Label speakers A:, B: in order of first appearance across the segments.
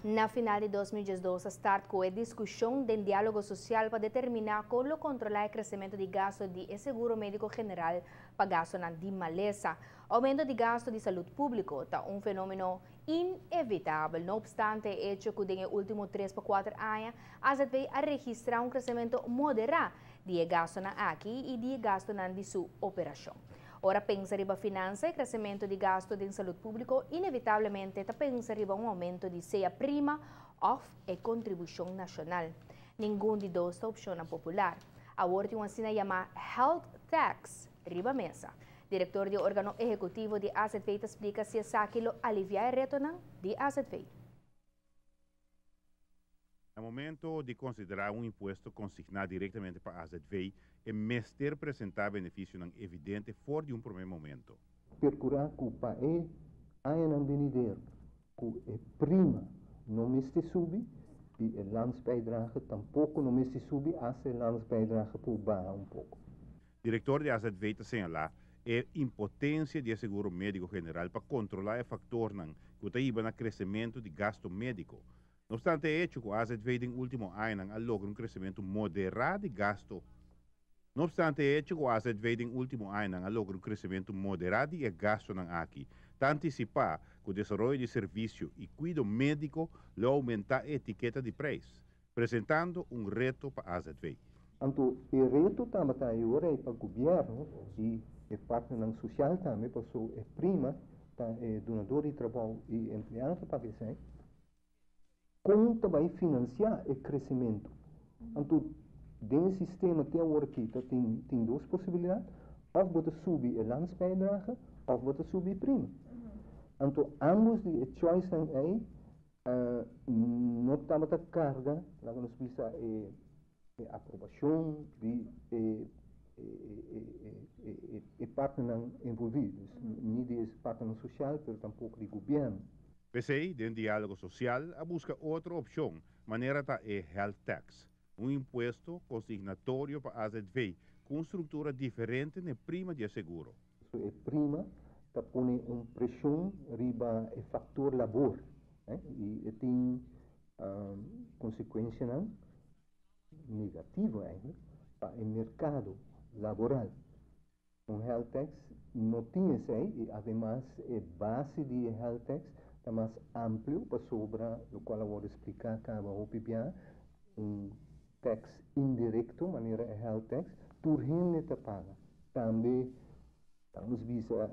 A: Na final di 2012 a start ku e diskushon den Diálogo Sosial pa determiná kon lo kontrolá e kresementu di gastu di e seguro médiko general pa gastunan di malesa. Oumento di gastu di salú públiko ta un fenómeno inevitabel. No opstante e echo ku den e último 3 pa 4 aña AZV a registrá un kresementu moderá di e gastunan aki i di e gastunan di su operashon. Ora pensa riba finansa i kresementu di gastu di salú públiko, inevitablemente ta pensa riba un oumento di sea prima òf e kontribushon nashonal. Ningun di dos opshon popular. Awor tin un asina yamá health tax riba mesa. Direktor di órgano ehekutivo di AZV ta splika si esaki lo aliviá e retonan di AZV.
B: Na momento di konsiderá un impuesto konsigná direktamente pa AZV, e mester presentá benefisio evidente for di un promé momento.
C: Perkurá ku pa e añanan benidero, ku e prima no mester subi i e landsbijdrage tampoko no mester subi, asta e landsbijdrage por baha un poko.
B: Direktor di AZV ta señalá e impotensia di seguro médiko general pa kontrolá e faktornan ku ta hiba na kresementu di gastu médiko. No opstante e echo ku AZV den último añanan a logra un kresementu moderá di gastu. No opstante e echo ku AZV den último añanan a logra un kresementu moderá di gastunan aki, ta antisipá ku desaroyo di servisio i kuido médiko lo oumentá e etiketa di preis, presentando un reto pa AZV.
C: Anto, e reto tambe ta awor pa gobièrnu i e partnernan sosial tambe, pasobra e prima, ta, e dunadó di trabou i empleado pa esei, kon ta bai finansiá e kresementu. Anto, den sistema te awor aki, tin dos posibilidat: òf bo ta subi e landsbijdrage, òf bo ta subi prima. Anto, ambos di e choice ei no tabata karga, laga nos bisa, e aprobashon di e partnernan envolví, ni di partner sosial, pero tampoko di gobièrnu.
B: P'esei, den Diálogo Sosial, a buska otro opshon, manera ta e health tax, un impuesto konsignatorio pa AZV, ku un struktura diferente na prima di seguro.
C: E prima ta pone un preshon riba e faktor labor, eh? I tin konsekuensia negativo eigenlijk pa e merkado laboral. Un health tax no tin esei i ademas e base di health tax ta mas amplio pasobra, lokual mi a splika kaba hopi bia, un tax indirekto, manera e health tax, tur hende ta paga. Tambe, nos bisa,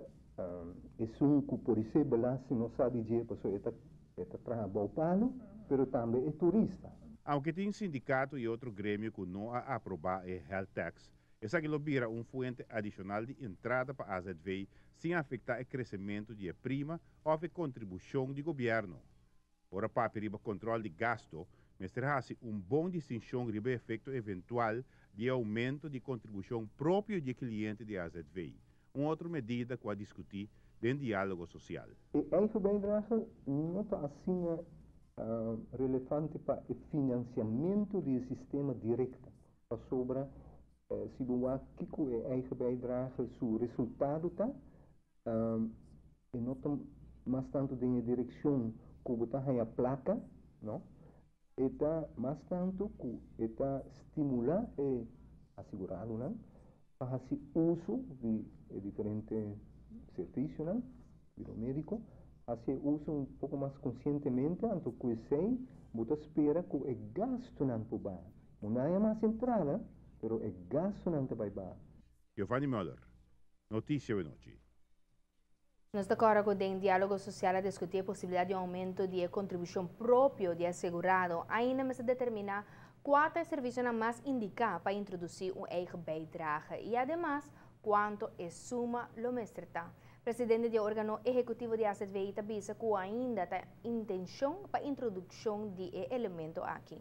C: esun ku por ser belasting no sabi di pasobra e ta traha bou palu, pero tambe e turista.
B: Aunke tin sindikato i otro gremio ku no a aprobá e health tax, esaki lo bira un fuente adishonal di entrada pa AZV sin afektá e kresementu di prima òf e kontribushon di gobièrnu. Ora papia riba kontròl di gastu, mester hasi un bon distinshon riba efekto eventual di oumento di kontribushon propio di kliente di AZV. Un otro medida ku a diskutí den Diálogo Sosial.
C: E eigen bijdrage no ta asina relevante pa e finansiamentu di sistema direkto. Pasobra, si bo kiko e eigen bijdrage su resultado ta, e no ta mas tantu den direkshon ku bo ta plaka, no? E ta mas tantu ku e ta stimulá e aseguradonan pa hasi uso di diferente servisionan biomédiko, hasi uso un poko mas konsientemente, anto ku esei, bo ta spera ku e gastunan por baha. No ta mas entrada, pero e gastunan ta bai baha.
B: Giovanni Müller, Notisia Anochi.
A: Nos ta kòrda ku den Diálogo Sosial a diskutí e posibilidat di oumento di kontribushon propio di asegurado. Ainda mester determiná kua ta e servisio mas indiká pa introdusí un eigen bijdrage i ademas kuantu e suma lo mester ta. Presidente di órgano ehekutivo di AZV ta bisa ku ainda tin intenshon pa introdukshon di e elemento aki.